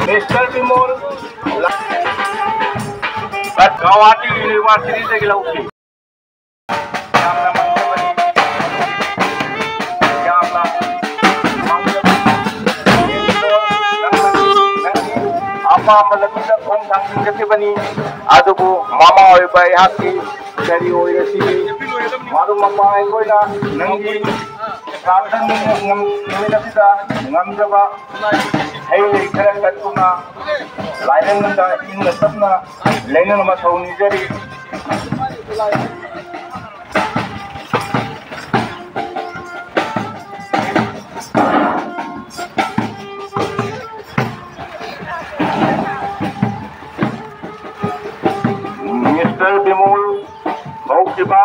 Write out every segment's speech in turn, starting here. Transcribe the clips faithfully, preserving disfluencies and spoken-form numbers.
Mister Bimol, Guwahati ꯌꯨꯅꯤꯚꯔꯁꯤꯇꯤꯗꯒꯤ ꯂꯧꯈꯤ꯫ ꯌꯥꯝꯅ ꯃꯥꯡꯖꯕꯅꯤ꯫ ꯌꯥꯝꯅ ꯃꯥꯡꯖꯕꯅꯤ꯫ ꯅꯪꯒꯤ ꯑꯄꯥꯝꯕ ꯂꯝꯕꯤꯗ ꯈꯣꯡ ꯊꯥꯡꯖꯤꯟꯖꯈꯤꯕꯅꯤ꯫ ꯑꯗꯨꯕꯨ ꯃꯃꯥ ꯑꯣꯏꯕ ꯑꯩꯍꯥꯛꯀꯤ ꯀꯔꯤ ꯑꯣꯏꯔꯁꯤ? ꯃꯔꯨꯞ ꯃꯄꯥꯡ ꯑꯩꯈꯣꯏꯅ ꯅꯪꯒꯤ ꯄ꯭ꯔꯥꯔꯊꯅꯥ ꯅꯨꯃꯤꯠ ꯑꯁꯤꯗ ꯉꯝꯖꯕ ꯍꯩ ꯂꯩ ꯈꯔ ꯀꯠꯇꯨꯅ ꯂꯥꯏꯔꯪꯗ ꯏꯪꯅ ꯇꯞꯅ ꯂꯩꯅꯅꯕ ꯊꯧꯅꯤꯖꯔꯤ꯫ ꯃꯤꯁꯇꯔ ꯕꯤꯃꯣꯜ ꯍꯧꯈꯤꯕ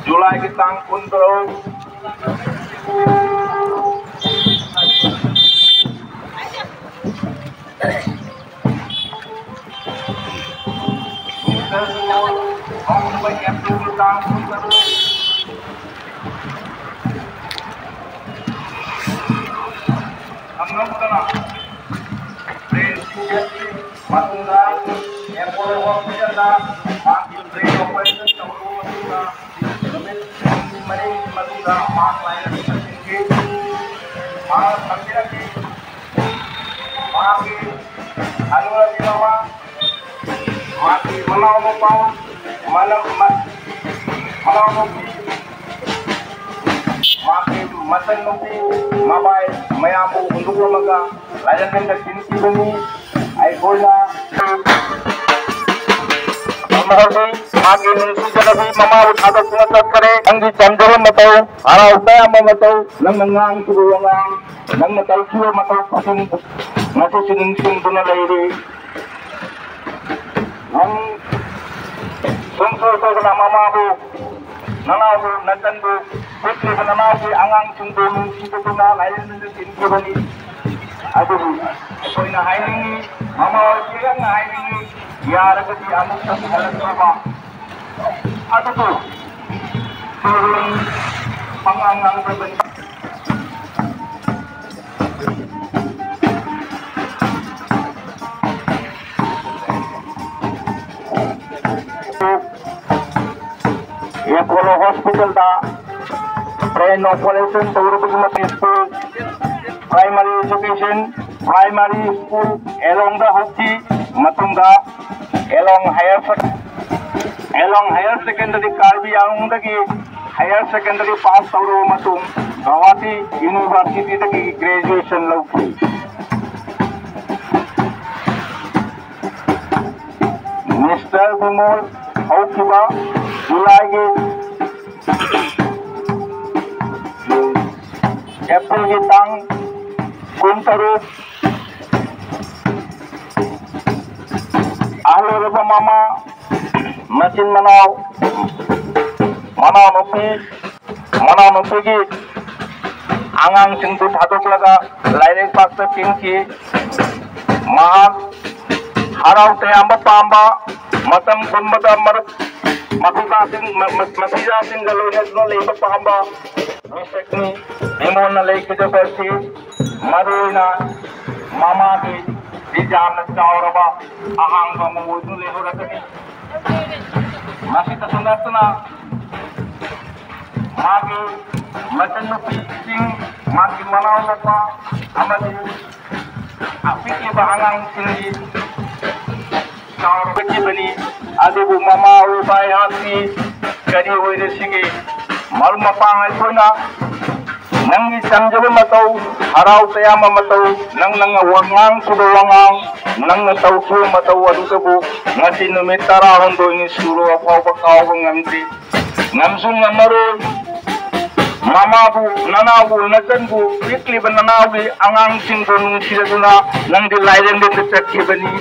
ꯖꯨꯂꯥꯏꯒꯤ ꯇꯥꯡ ꯀꯨꯟꯇꯔꯨꯛ꯫ ꯃꯤꯁꯇꯔ ꯕꯤꯃꯣꯜ ꯍꯧꯈꯤꯕ ꯑꯦꯄ꯭ꯔꯤꯜꯒꯤ ꯇꯥꯡ ꯀꯨꯟꯇꯔꯨꯛ꯫ ꯈꯪꯍꯧꯗꯅ ꯕ꯭ꯔꯦꯟ ꯁꯤꯖꯟꯒꯤ ꯃꯇꯨꯡꯗ ꯑꯦꯄꯣꯂꯣ ꯍꯣꯁꯄꯤꯇꯥꯜꯗ ꯃꯍꯥꯛꯀꯤ ꯕ꯭ꯔꯦꯟ ꯑꯣꯄꯔꯦꯁꯟ ꯇꯧꯔꯕ ꯃꯇꯨꯡꯗ ꯅꯨꯃꯤꯠ ꯍꯨꯝꯅꯤ ꯃꯔꯤꯅꯤ ꯃꯇꯨꯡꯗ ꯃꯍꯥꯛ ꯂꯥꯏꯔꯤꯛ ꯇꯝꯖꯈꯤ꯫ ꯃꯍꯥꯛ ꯇꯝꯖꯔꯛꯈꯤ꯫ ꯃꯍꯥꯛꯀꯤ ꯍꯅꯨꯔꯕꯤ ꯃꯃꯥ, ꯃꯍꯥꯛꯀꯤ ꯃꯅꯥꯎꯅꯨꯄꯥ, ꯃꯅꯥꯎ-, ꯃ-, ꯃꯅꯥꯎꯅꯨꯄꯤ, ꯃꯍꯥꯛꯀꯤ ꯃꯆꯟꯅꯨꯄꯤ, ꯃꯕꯥꯏ ꯃꯌꯥꯝꯕꯨ ꯍꯨꯟꯗꯣꯛꯂꯝꯃꯒ ꯂꯥꯏꯔꯦꯝꯕꯤꯗ ꯊꯤꯟꯈꯤꯕꯅꯤ꯫ ꯑꯩꯈꯣꯏꯅ ꯃꯍꯥꯛꯀꯤ ꯅꯨꯡꯁꯤꯖꯔꯕꯤ ꯃꯃꯥꯕꯨ ꯊꯥꯗꯣꯛꯇꯨꯅ ꯆꯠꯈꯔꯦ꯫ ꯅꯪꯒꯤ ꯇꯝꯖꯕ ꯃꯇꯧ, ꯍꯔꯥꯎ ꯇꯌꯥꯝꯕ ꯃꯇꯧ, ꯅꯪꯅ ꯉꯥꯡꯈꯤꯕ ꯋꯥꯉꯥꯡ, ꯅꯪꯅ ꯇꯧꯈꯤꯕ ꯃꯇꯧ ꯈꯨꯗꯤꯡ ꯉꯁꯤꯁꯨ ꯅꯤꯡꯁꯤꯡꯗꯨꯅ ꯂꯩꯔꯤ꯫ ꯅꯪ ꯁꯨꯝ ꯁꯣꯏ ꯁꯣꯏꯗꯅ ꯃꯃꯥꯕꯨ, ꯅꯅꯥꯎꯕꯨ, ꯅꯆꯟꯕꯨ, ꯄꯤꯛꯂꯤꯕ ꯅꯅꯥꯎꯒꯤ ꯑꯉꯥꯡꯁꯤꯡꯕꯨ ꯅꯨꯡꯁꯤꯕꯗꯨꯅ ꯂꯥꯏꯔꯦꯝꯕꯤꯗ ꯊꯤꯟꯈꯤꯕꯅꯤ꯫ ꯑꯗꯨꯕꯨ ꯑꯩꯈꯣꯏꯅ ꯍꯥꯏꯅꯤꯡꯉꯤ, ꯃꯃꯥ ꯑꯣꯏꯕꯤꯔꯛꯅ ꯍꯥꯏꯅꯤꯡꯉꯤ, ꯌꯥꯔꯒꯗꯤ ꯑꯃꯨꯛꯇꯪ ꯍꯜꯂꯛꯅꯕ꯫ ꯑꯗꯨꯕꯨ ꯄꯥꯉꯥꯡ ꯉꯥꯡꯗꯕꯅꯤ꯫ ꯍꯣꯁꯄꯤꯇꯥꯜꯗ ꯕ꯭ꯔꯦꯟ ꯑꯣꯄꯔꯦꯁꯟ ꯇꯧꯔꯕꯒꯤ ꯃꯇꯨꯡ school, primary education, primary school ꯑꯦꯂꯣꯡꯗ ꯍꯧꯈꯤ꯫ ꯃꯇꯨꯡꯗ Elong higher sec-, Elong higher secondary ꯀꯥꯔꯕꯤ ꯑꯪꯂꯣꯡꯗꯒꯤ ꯍꯥꯌꯔ ꯁꯦꯀꯦꯟꯗꯔꯤ ꯄꯥꯁ ꯇꯧꯔꯕ ꯃꯇꯨꯡ ꯒꯧꯍꯥꯇꯤ ꯌꯨꯅꯤꯚꯔꯁꯤꯇꯤꯗꯒꯤ ꯒ꯭ꯔꯦꯖꯨꯑꯦꯁꯟ ꯂꯧꯈꯤ꯫ ꯃꯤꯁꯇꯔ ꯕꯤꯃꯣꯜ ꯍꯧꯈꯤꯕ ꯖꯨꯂꯥꯏꯒꯤ ꯑꯦꯄ꯭ꯔꯤꯜꯒꯤ ꯇꯥꯡ ꯀꯨꯟꯇꯔꯨꯛ, ꯑꯍꯜ ꯑꯣꯏꯔꯕ ꯃꯃꯥ, ꯃꯆꯤꯟ ꯃꯅꯥꯎ, ꯃꯅꯥꯎꯅꯨꯄꯤ, ꯃꯅꯥꯎꯅꯨꯄꯤꯒꯤ ꯑꯉꯥꯡꯁꯤꯡꯕꯨ ꯊꯥꯗꯣꯛꯂꯒ ꯂꯥꯏꯔꯩꯄꯥꯛꯇ ꯆꯦꯟꯈꯤ꯫ ꯃꯍꯥꯛ ꯍꯔꯥꯎ ꯇꯌꯥꯝꯕ ꯄꯥꯝꯕ, ꯃꯇꯝ ꯄꯨꯝꯕꯗ ꯃꯔꯨꯞ ꯃꯄꯤꯖꯥꯁꯤꯡ, ꯃ-, ꯃ-, ꯃꯄꯤꯖꯥꯁꯤꯡꯒ ꯂꯣꯏꯅꯗꯨꯅ ꯂꯩꯕ ꯄꯥꯝꯕ ꯃꯤꯁꯛꯅꯤ꯫ ꯏꯃꯣꯟꯅ ꯂꯩꯈꯤꯗꯕ ꯑꯁꯤ ꯃꯔꯨꯑꯣꯏꯅ ꯃꯃꯥꯒꯤ ꯌꯥꯝꯅ ꯆꯥꯎꯔꯕ ꯑꯍꯥꯡꯕ ꯑꯃ ꯑꯣꯏꯗꯨꯅ ꯂꯩꯍꯧꯔꯒꯅꯤ꯫ ꯃꯁꯤꯇꯁꯨ ꯅꯠꯇꯅ ꯃꯥꯒꯤ ꯃꯆꯟꯅꯨꯄꯤꯁꯤꯡ, ꯃꯥꯒꯤ ꯃꯅꯥꯎꯅꯨꯄꯥ ꯑꯃꯗꯤ ꯑꯄꯤꯛꯂꯤꯕ ꯑꯉꯥꯡꯁꯤꯡꯒꯤ ꯆꯥꯎꯔꯛꯈꯤꯕꯅꯤ꯫ ꯑꯗꯨꯕꯨ ꯃꯃꯥ ꯑꯣꯏꯕ ꯑꯩꯍꯥꯛꯇꯤ ꯀꯔꯤ ꯑꯣꯏꯔꯁꯤꯒꯦ? ꯃꯔꯨꯞ ꯃꯄꯥꯡ ꯑꯩꯈꯣꯏꯅ ꯅꯪꯒꯤ ꯆꯝꯖꯕ ꯃꯇꯧ, ꯍꯔꯥꯎ ꯇꯌꯥꯝꯕ ꯃꯇꯧ, ꯅꯪꯅ ꯋꯥꯉꯥꯡ ꯁꯨꯕ ꯋꯥꯉꯥꯡ, ꯅꯪꯅ ꯇꯧꯈꯤꯕ ꯃꯇꯧ ꯑꯗꯨꯗꯕꯨ ꯉꯁꯤ ꯅꯨꯃꯤꯠ ꯇꯔꯥꯍꯨꯝꯗꯣꯏꯅꯤ ꯁꯨꯔꯕ ꯐꯥꯎꯕ ꯀꯥꯎꯕ ꯉꯝꯗꯦ꯫ ꯉꯝꯁꯨ ꯉꯝꯃꯔꯣꯏ꯫ ꯃꯃꯥꯕꯨ, ꯅꯅꯥꯎꯕꯨ, ꯅꯆꯟꯕꯨ, ꯄꯤꯛꯂꯤꯕ ꯅꯅꯥꯎꯒꯤ ꯑꯉꯥꯡꯁꯤꯡꯕꯨ ꯅꯨꯡꯁꯤꯔꯗꯨꯅ ꯅꯪꯗꯤ ꯂꯥꯏꯔꯦꯝꯕꯤꯗ ꯆꯠꯈꯤꯕꯅꯤ꯫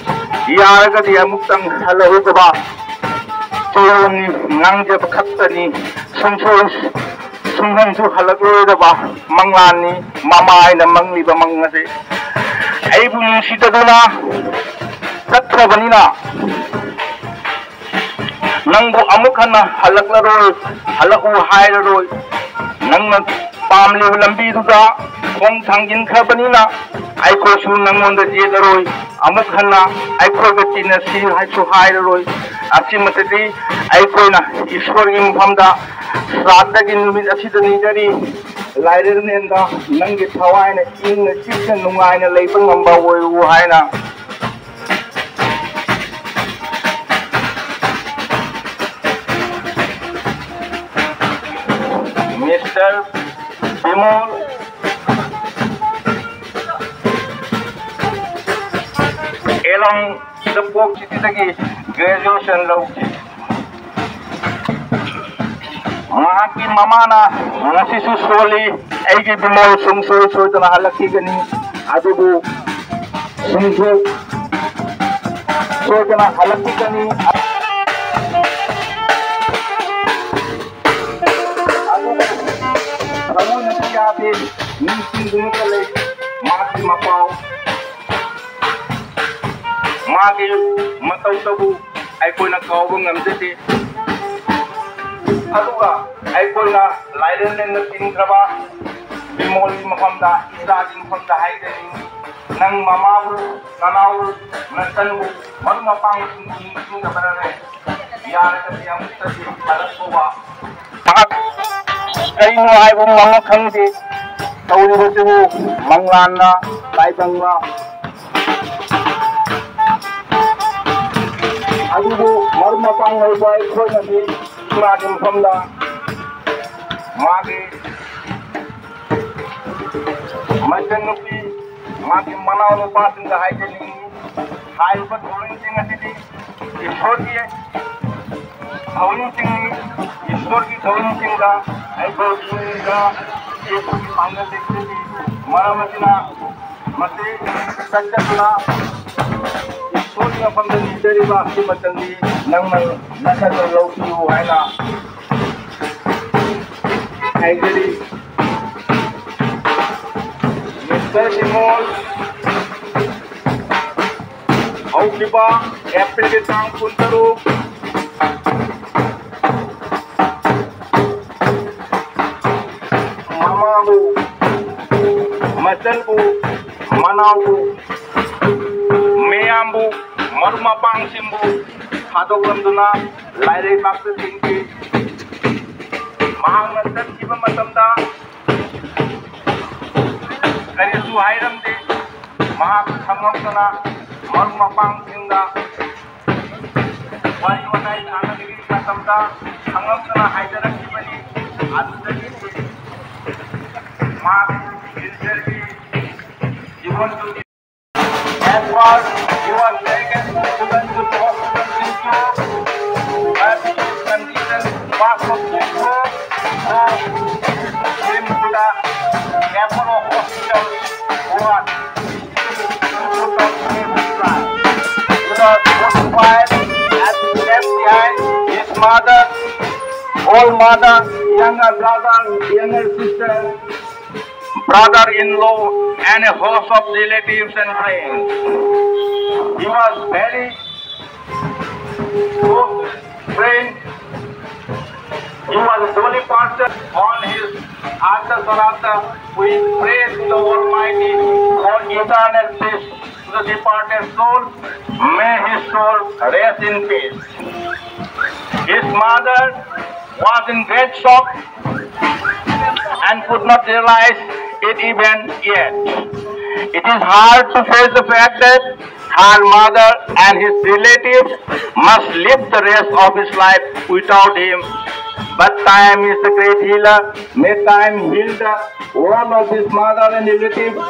ꯌꯥꯔꯒꯗꯤ ꯑꯃꯨꯛꯇꯪ ꯍꯜꯂꯛꯎꯗꯕ ꯆꯣꯡꯅꯤ ꯉꯥꯡꯖꯕ ꯈꯛꯇꯅꯤ꯫ ꯁꯨꯡꯁꯣꯏ ꯁꯨꯡꯍꯟꯁꯨ ꯍꯜꯂꯛꯂꯣꯏꯗꯕ ꯃꯪꯂꯥꯟꯅꯤ꯫ ꯃꯃꯥ ꯍꯥꯏꯅ ꯃꯪꯂꯤꯕ ꯃꯪ ꯑꯁꯤ ꯑꯩꯕꯨ ꯅꯨꯡꯁꯤꯗꯗꯨꯅ ꯆꯠꯈ꯭ꯔꯕꯅꯤꯅ ꯅꯪꯕꯨ ꯑꯃꯨꯛ ꯍꯟꯅ ꯍꯜꯂꯛꯂꯔꯣꯏ, ꯍꯜꯂꯛꯎ ꯍꯥꯏꯔꯔꯣꯏ꯫ ꯅꯪꯅ ꯄꯥꯝꯂꯤꯕ ꯂꯝꯕꯤꯗꯨꯗ ꯈꯣꯡ ꯊꯥꯡꯖꯤꯟꯈ꯭ꯔꯕꯅꯤꯅ ꯑꯩꯈꯣꯏꯁꯨ ꯅꯪꯉꯣꯟꯗ ꯌꯦꯠꯂꯔꯣꯏ꯫ ꯑꯃꯨꯛ ꯍꯟꯅ ꯑꯩꯈꯣꯏꯒ ꯇꯤꯟꯅꯁꯤ ꯍꯥꯏꯁꯨ ꯍꯥꯏꯔꯔꯣꯏ꯫ ꯑꯁꯤꯃꯛꯇꯗꯤ ꯑꯩꯈꯣꯏꯅ ꯏꯁꯣꯔꯒꯤ ꯃꯐꯝꯗ ꯁ꯭ꯔꯥꯗꯒꯤ ꯅꯨꯃꯤꯠ ꯑꯁꯤꯗ ꯅꯤꯖꯔꯤ꯫ ꯂꯥꯏꯔꯦꯜ ꯅꯦꯟꯗ ꯅꯪꯒꯤ ꯊꯋꯥꯏꯅ ꯏꯪꯅ ꯆꯤꯛꯅ ꯅꯨꯡꯉꯥꯏꯅ ꯂꯩꯕ ꯉꯝꯕ ꯑꯣꯏꯌꯨ ꯍꯥꯏꯅ꯫ ꯃꯤꯁꯇꯔ ꯕꯤꯃꯣꯜ ꯑꯦꯂꯣꯡ ꯁꯤꯗ ꯄꯣꯛ ꯁꯤꯇꯤꯗꯒꯤ ꯒ꯭ꯔꯦꯖꯨꯑꯦꯁꯟ ꯂꯧꯈꯤ꯫ ꯃꯍꯥꯛꯀꯤ ꯃꯃꯥꯅ ꯉꯁꯤꯁꯨ ꯁꯣꯜꯂꯤ, "ꯑꯩꯒꯤ ꯕꯤꯃꯣꯜ ꯁꯨꯡꯁꯣꯏ ꯁꯣꯏꯗꯅ ꯍꯜꯂꯛꯈꯤꯒꯅꯤ, ꯑꯗꯨꯕꯨ ꯁꯨꯡꯁꯣꯏ ꯁꯣꯏꯗꯅ ꯍꯜꯂꯛꯈꯤꯒꯅꯤ"꯫ ꯑꯗꯨꯕꯨ ꯊꯃꯣꯏꯅꯗꯤ ꯌꯥꯗꯦ, ꯅꯤꯡꯁꯤꯡꯗꯨꯅꯇ ꯂꯩ꯫ ꯃꯥꯒꯤ ꯃꯄꯥꯎ, ꯃꯥꯒꯤ ꯃꯇꯧꯗꯕꯨ ꯑꯩꯈꯣꯏꯅ ꯀꯥꯎꯕ ꯉꯝꯖꯗꯦ꯫ ꯑꯗꯨꯒ ꯑꯩꯈꯣꯏꯅ ꯂꯥꯏꯔꯦꯝꯂꯦꯟꯅ ꯆꯤꯡꯈ꯭ꯔꯕ ꯕꯤꯃꯣꯜꯒꯤ ꯃꯐꯝꯗ, ꯏꯆꯥꯒꯤ ꯃꯐꯝꯗ ꯍꯥꯏꯖꯅꯤꯡꯏ, ꯅꯪ ꯃꯃꯥꯕꯨ, ꯅꯅꯥꯎꯕꯨ, ꯅꯆꯟꯕꯨ, ꯃꯔꯨꯞ ꯃꯄꯥꯡꯁꯤꯡꯕꯨ ꯅꯤꯡꯁꯤꯡꯗꯕꯅꯅꯦ, ꯌꯥꯔꯒꯗꯤ ꯑꯃꯨꯛꯇꯗꯤ ꯍꯜꯂꯛꯄ꯫ ꯃꯍꯥꯛ ꯀꯔꯤꯅꯣ ꯍꯥꯏꯕ ꯃꯃ ꯈꯪꯗꯦ꯫ ꯇꯧꯔꯤꯕꯁꯤꯕꯨ ꯃꯪꯂꯥꯟꯅ ꯇꯥꯏꯕꯪꯅ꯫ ꯑꯗꯨꯕꯨ ꯃꯔꯨꯞ ꯃꯄꯥꯡ ꯑꯣꯏꯕ ꯑꯩꯈꯣꯏꯅꯗꯤ ꯏꯃꯥꯒꯤ ꯃꯐꯝꯗ ꯃꯥꯒꯤ ꯃꯆꯟꯅꯨꯄꯤ, ꯃꯥꯒꯤ ꯃꯅꯥꯎꯅꯨꯄꯥꯁꯤꯡꯗ ꯍꯥꯏꯖꯅꯤꯡꯏ, ꯍꯥꯏꯔꯤꯕ ꯊꯧꯔꯝꯁꯤꯡ ꯑꯁꯤꯗꯤ ꯏꯁꯣꯔꯒꯤ ꯊꯧꯔꯝꯁꯤꯡꯅꯤ꯫ ꯏꯁꯣꯔꯒꯤ ꯊꯧꯔꯝꯁꯤꯡꯗ ꯑꯩꯈꯣꯏ ꯄꯨꯛꯅꯤꯡꯗ ꯆꯦꯠꯄꯒꯤ ꯄꯥꯡꯒꯜ ꯂꯩꯇ꯭ꯔꯗꯤ, ꯃꯔꯝ ꯑꯁꯤꯅ ꯃꯁꯤ ꯆꯠꯆꯗꯨꯅ ꯏꯁꯣꯔꯒꯤ ꯃꯐꯝꯗ ꯅꯤꯖꯔꯤꯕ ꯑꯁꯤ ꯃꯇꯝꯗꯤ ꯅꯪꯅ ꯅꯁꯥꯗ ꯂꯧꯕꯤꯌꯨ ꯍꯥꯏꯅ ꯍꯥꯏꯖꯔꯤ꯫ ꯃꯤꯁꯇꯔ ꯕꯤꯃꯣꯜ, ꯍꯧꯈꯤꯕ ꯑꯦꯄ꯭ꯔꯤꯜꯒꯤ ꯇꯥꯡ ꯀꯨꯟꯇꯔꯨꯛ, ꯃꯃꯥꯕꯨ, ꯃꯆꯟꯕꯨ, ꯃꯅꯥꯎꯕꯨ, ꯃꯌꯥꯝꯕꯨ, ꯃꯔꯨꯞ ꯃꯄꯥꯡꯁꯤꯡꯕꯨ ꯊꯥꯗꯣꯛꯂꯝꯗꯨꯅ ꯂꯥꯏꯔꯩꯕꯥꯛꯇ ꯊꯤꯡꯈꯤ꯫ ꯃꯍꯥꯛꯅ ꯆꯠꯈꯤꯕ ꯃꯇꯝꯗ ꯀꯔꯤꯁꯨ ꯍꯥꯏꯔꯝꯗꯦ꯫ ꯃꯍꯥꯛ ꯈꯪꯍꯧꯗꯅ ꯃꯔꯨꯞ ꯃꯄꯥꯡꯁꯤꯡꯒ ꯋꯥꯔꯤ ꯋꯥꯇꯥꯏ ꯁꯥꯟꯅꯔꯤꯉꯩ ꯃꯇꯝꯗ ꯈꯪꯍꯧꯗꯅ ꯍꯥꯏꯖꯔꯛꯈꯤꯕꯅꯤ꯫ ꯑꯗꯨꯗꯒꯤ ꯃꯍꯥꯛ ꯀꯦꯟꯁꯔꯒꯤ ꯖꯤꯕꯟ ꯖꯣꯇꯤ At first, he was taken to Sudanju Hospital Tinchur, but his condition was not critical, so he took him to the Apollo Hospital, Guwahati. He was notified and left behind his mother, old mother, younger brother, younger sister, brother-in-law, and a host of relatives and friends. He was very close friend. He was a holy person. On his Ardha Sraddha, we pray to the Almighty for eternal peace to the departed soul. May his soul rest in peace. His mother was in great shock and could not realize it even yet. It is hard to face the fact that her mother and his relatives must live the rest of his life without him. But time is the great healer. May time heal the all of his mother and relatives.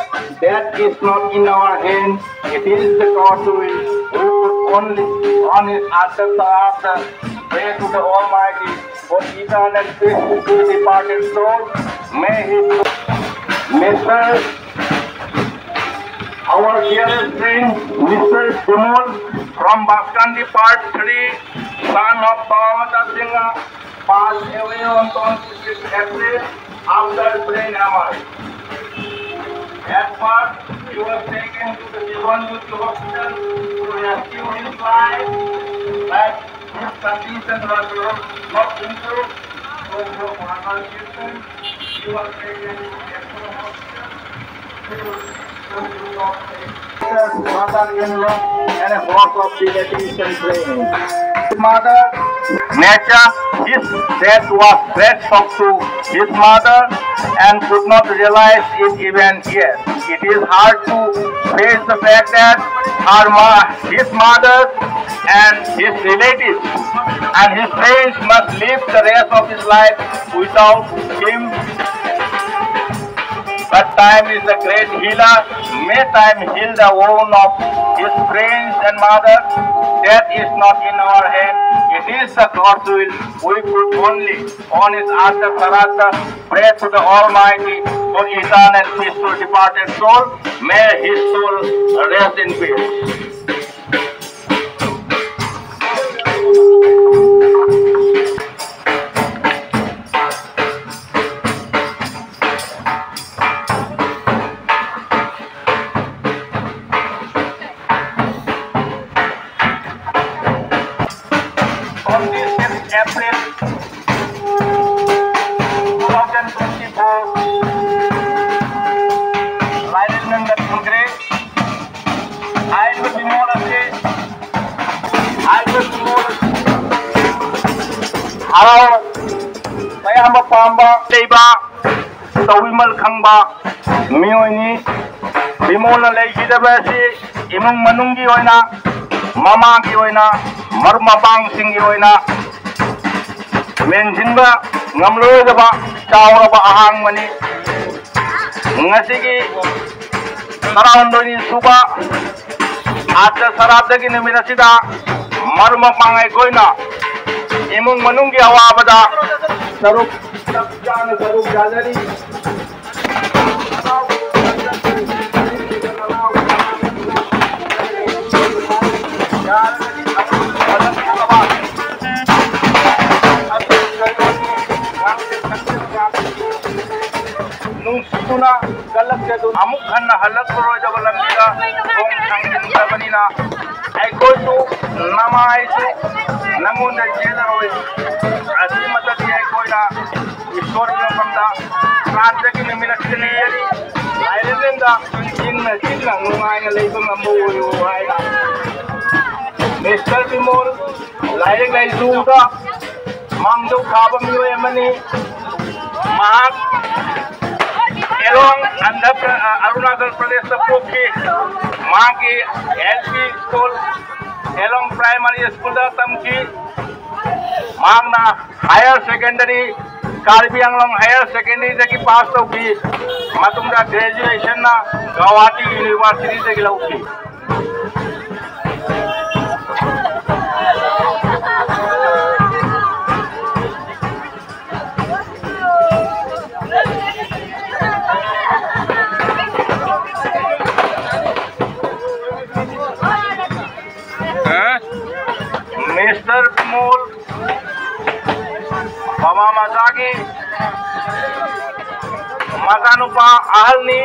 That is not in our hand. It is the God's will. We could only on his after the after pray to the Almighty for eternal peace to the departed soul. May his Mister Our dearest friend, Mister Jumol from Baskandi Part three, son of Bawamata Singha, passed away on twenty-sixth April after brain hemorrhage. At first, he was taken to the Jivan Jyoti Hospital to rescue his life, but his condition was not improved. So, for further treatment, he was taken to the Apollo Hospital. Mother-in-law and a host of deities and praying. Mother, nature, his death was great shock to his mother and could not realize it even yet. It is hard to face the fact that her ma-, his mother and his relatives and his friends must live the rest of his life without him. But time is the great healer. May time heal the wound of his friends and mother. Death is not in our hand. It is the God's will. We could only on his Artha Saratta pray to the Almighty for eternal peace to departed soul. May his soul rest in peace. On this sixth April two thousand twenty-four, ꯂꯥꯏꯔꯦꯝꯕꯝꯗ ꯊꯨꯡꯈ꯭ꯔꯦ꯫ ꯍꯥꯏꯔꯤꯕ ꯅꯤꯉꯣꯜ ꯑꯁꯤ, ꯍꯥꯏꯔꯤꯕ ꯅꯤꯉꯣꯜ ꯑꯁꯤ ꯍꯔꯥꯎ ꯇꯌꯥꯝꯕ ꯄꯥꯝꯕ ꯂꯩꯕ ꯇꯧꯕꯤꯃꯜ ꯈꯪꯕ ꯃꯤꯑꯣꯏꯅꯤ꯫ ꯕꯤꯃꯣꯜꯅ ꯂꯩꯈꯤꯗꯕ ꯑꯁꯤ ꯏꯃꯨꯡ ꯃꯅꯨꯡꯒꯤ ꯑꯣꯏꯅ, ꯃꯃꯥꯒꯤ ꯑꯣꯏꯅ, ꯃꯔꯨꯞ ꯃꯄꯥꯡꯁꯤꯡꯒꯤ ꯑꯣꯏꯅ ꯃꯦꯟꯁꯤꯟꯕ ꯉꯝꯂꯔꯣꯏꯗꯕ ꯆꯥꯎꯔꯕ ꯑꯍꯥꯡꯕꯅꯤ꯫ ꯉꯁꯤꯒꯤ ꯇꯔꯥꯍꯨꯝꯗꯣꯏꯅꯤ ꯁꯨꯕ ꯑꯥꯔꯇ ꯁꯔꯥꯞꯇꯒꯤ ꯅꯨꯃꯤꯠ ꯑꯁꯤꯗ ꯃꯔꯨꯞ ꯃꯄꯥꯡ ꯑꯩꯈꯣꯏꯅ ꯏꯃꯨꯡ ꯃꯅꯨꯡꯒꯤ ꯑꯋꯥꯕꯗ ꯁꯔꯨꯛ ꯆꯞ ꯆꯥꯅ ꯁꯔꯨꯛ ꯌꯥꯖꯔꯤ꯫ ꯅꯨꯡꯁꯤꯗꯨꯅ ꯀꯜꯂꯛꯆꯗꯨꯅ ꯑꯃꯨꯛ ꯍꯟꯅ ꯍꯜꯂꯛꯂꯔꯣꯏꯗꯕ ꯂꯝꯕꯤꯗ ꯈꯣꯡ ꯊꯥꯡꯖꯤꯟꯈ꯭ꯔꯕꯅꯤꯅ ꯑꯩꯈꯣꯏꯁꯨ ꯅꯃꯥꯏꯁꯨ ꯅꯪꯉꯣꯟꯗ ꯆꯦꯜꯂꯔꯣꯏ꯫ ꯑꯁꯤꯃꯛꯇꯗꯤ ꯑꯩꯈꯣꯏꯅ ꯏꯁꯣꯔꯒꯤ ꯃꯐꯝꯗ ꯂꯥꯟꯗꯒꯤ ꯅꯨꯃꯤꯠ ꯑꯁꯤꯗ ꯅꯤꯖꯔꯤ꯫ ꯂꯥꯏꯔꯦꯝꯕꯝꯗ ꯆꯤꯡ ꯆꯤꯛꯅ ꯅꯨꯡꯉꯥꯏꯅ ꯂꯩꯕ ꯉꯝꯕ ꯑꯣꯏꯌꯨ ꯍꯥꯏꯅ꯫ ꯃꯤꯁꯇꯔ ꯕꯤꯃꯣꯜ ꯂꯥꯏꯔꯤꯛ ꯂꯥꯏꯁꯨꯗ ꯃꯥꯡꯖꯧ ꯊꯥꯕ ꯃꯤꯑꯣꯏ ꯑꯃꯅꯤ꯫ ꯃꯍꯥꯛ ꯑꯦꯂꯣꯡ ꯑꯟꯙ꯭ꯔ ꯄ꯭ꯔ-, ꯑ, ꯑꯔꯨꯅꯥꯆꯜ ꯄ꯭ꯔꯗꯦꯁꯇ ꯄꯣꯛꯈꯤ꯫ ꯃꯍꯥꯛꯀꯤ L P school, along primary ꯁ꯭ꯀꯨꯜꯗ ꯇꯝꯈꯤ꯫ ꯃꯍꯥꯛꯅ ꯍꯥꯌꯔ ꯁꯦꯀꯦꯟꯗꯔꯤ, ꯀꯥꯔꯕꯤ ꯑꯪꯂꯣꯡ ꯍꯥꯌꯔ ꯁꯦꯀꯦꯟꯗꯔꯤꯗꯒꯤ ꯄꯥꯁ ꯇꯧꯈꯤ꯫ ꯃꯇꯨꯡꯗ ꯒ꯭ꯔꯦꯖꯨꯑꯦꯁꯟꯅ ꯒꯧꯍꯥꯇꯤ ꯌꯨꯅꯤꯚꯔꯁꯤꯇꯤꯗꯒꯤ ꯂꯧꯈꯤ꯫ ꯃꯤꯁꯇꯔ ꯕꯤꯃꯣꯜ ꯕꯥꯃꯥ ꯃꯖꯥꯒꯤ ꯃꯆꯥꯅꯨꯄꯥ ꯑꯍꯜꯅꯤ꯫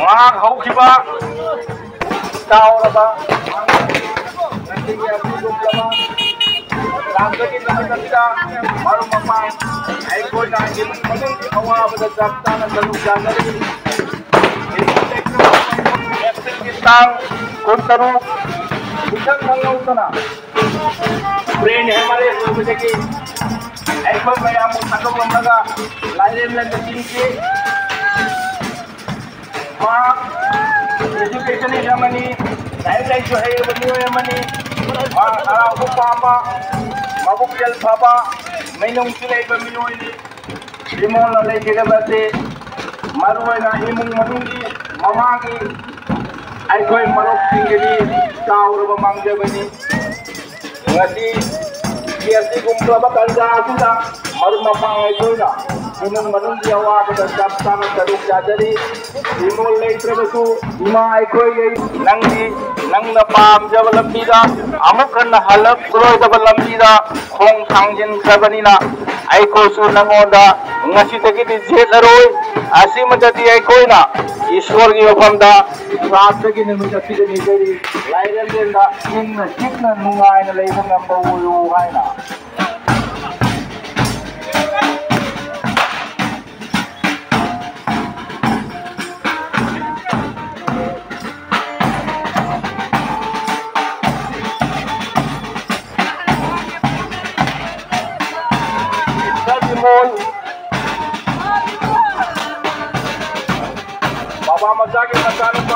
ꯃꯍꯥꯛ ꯍꯧꯈꯤꯕ ꯆꯥꯎꯔꯕ ꯉꯁꯤꯒꯤ ꯑꯁꯤꯒꯨꯝꯂꯕ ꯂꯥꯛꯄꯒꯤ ꯅꯨꯃꯤꯠ ꯑꯁꯤꯗ ꯃꯔꯨꯞ ꯃꯄꯥꯡ ꯑꯩꯈꯣꯏꯅ ꯏꯃꯨꯡ ꯃꯅꯨꯡꯒꯤ ꯑꯋꯥꯕꯗ ꯆꯞ ꯆꯥꯅ ꯁꯔꯨꯛ ꯌꯥꯅꯔꯤ꯫ ꯑꯦꯄ꯭ꯔꯤꯜꯒꯤ ꯇꯥꯡ ꯀꯨꯟꯇꯔꯨꯛ ꯏꯁꯪ ꯈꯪꯍꯧꯗꯅ ꯕ꯭ꯔꯦꯟ ꯍꯦꯃꯔꯦꯖ ꯑꯣꯏꯕꯗꯒꯤ ꯑꯩꯈꯣꯏ ꯃꯌꯥꯝꯕꯨ ꯊꯥꯗꯣꯛꯂꯝꯂꯒ ꯂꯥꯏꯔꯦꯝꯂꯦꯟ ꯆꯤꯡꯈꯤ꯫ ꯃꯍꯥꯛ ꯏꯖꯨꯀꯦꯁꯅꯤꯁ ꯑꯃꯅꯤ, ꯂꯥꯏꯔꯤꯛ ꯂꯥꯏꯁꯨ ꯍꯩꯔꯕ ꯃꯤꯑꯣꯏ ꯑꯃꯅꯤ꯫ ꯃꯍꯥꯛ ꯍꯔꯥꯎꯕ ꯄꯥꯝꯕ, ꯃꯕꯨꯛꯆꯦꯜ ꯐꯕ, ꯃꯤꯅꯨꯡꯁꯤ ꯂꯩꯕ ꯃꯤꯑꯣꯏꯅꯤ꯫ ꯕꯤꯃꯣꯜꯅ ꯂꯩꯈꯤꯗꯕ ꯑꯁꯤ ꯃꯔꯨꯑꯣꯏꯅ ꯏꯃꯨꯡ ꯃꯅꯨꯡꯒꯤ, ꯃꯃꯥꯒꯤ, ꯑꯩꯈꯣꯏ ꯃꯔꯨꯞꯁꯤꯡꯒꯤꯗꯤ ꯆꯥꯎꯔꯕ ꯃꯥꯡꯖꯕꯅꯤ꯫ ꯉꯁꯤ ꯑꯁꯤꯒꯨꯝꯂꯕ ꯇꯥꯟꯖꯥ ꯑꯁꯤꯗ ꯃꯔꯨꯞ ꯃꯄꯥꯡ ꯑꯩꯈꯣꯏꯅ ꯏꯃꯨꯡ ꯃꯅꯨꯡꯒꯤ ꯑꯋꯥꯕꯗ ꯆꯞ ꯆꯥꯅ ꯁꯔꯨꯛ ꯌꯥꯖꯔꯤ꯫ ꯕꯤꯃꯣꯜ ꯂꯩꯇ꯭ꯔꯕꯁꯨ ꯏꯃꯥ ꯑꯩꯈꯣꯏ ꯂꯩ꯫ ꯅꯪꯗꯤ ꯅꯪꯅ ꯄꯥꯝꯖꯕ ꯂꯝꯕꯤꯗ ꯑꯃꯨꯛ ꯍꯟꯅ ꯍꯜꯂꯛꯂꯣꯏꯗꯕ ꯂꯝꯕꯤꯗ ꯈꯣꯡ ꯊꯥꯡꯖꯤꯟꯈ꯭ꯔꯕꯅꯤꯅ ꯑꯩꯈꯣꯏꯁꯨ ꯅꯪꯉꯣꯟꯗ ꯉꯁꯤꯗꯒꯤꯗꯤ ꯌꯦꯠꯂꯔꯣꯏ꯫ ꯑꯁꯤꯃꯗꯗꯤ ꯑꯩꯈꯣꯏꯅ ꯏꯁꯣꯔꯒꯤ ꯃꯐꯝꯗ ꯂꯥꯛꯄꯒꯤ ꯅꯨꯃꯤꯠ ꯑꯁꯤꯗ ꯅꯤꯖꯔꯤ꯫ ꯂꯥꯏꯔꯦꯝꯂꯦꯟꯗ ꯏꯪꯅ ꯆꯤꯛꯅ ꯅꯨꯡꯉꯥꯏꯅ ꯂꯩꯕ ꯉꯝꯕ ꯑꯣꯏꯌꯨ ꯍꯥꯏꯅ꯫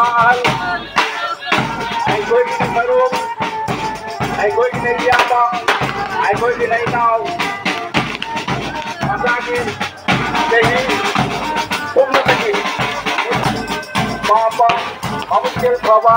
ꯑꯍꯜ, ꯑꯩꯈꯣꯏꯒꯤ ꯃꯔꯨꯞ, ꯑꯩꯈꯣꯏꯒꯤ ꯏꯌꯥꯝꯕ, ꯑꯩꯈꯣꯏꯒꯤ ꯏꯅꯥꯎ, ꯃꯁꯥꯒꯤ ꯆꯍꯤ ꯄꯨꯝꯅꯃꯛꯀꯤ ꯄꯥꯝꯕ, ꯃꯕꯨꯛꯆꯦꯜ ꯐꯕ,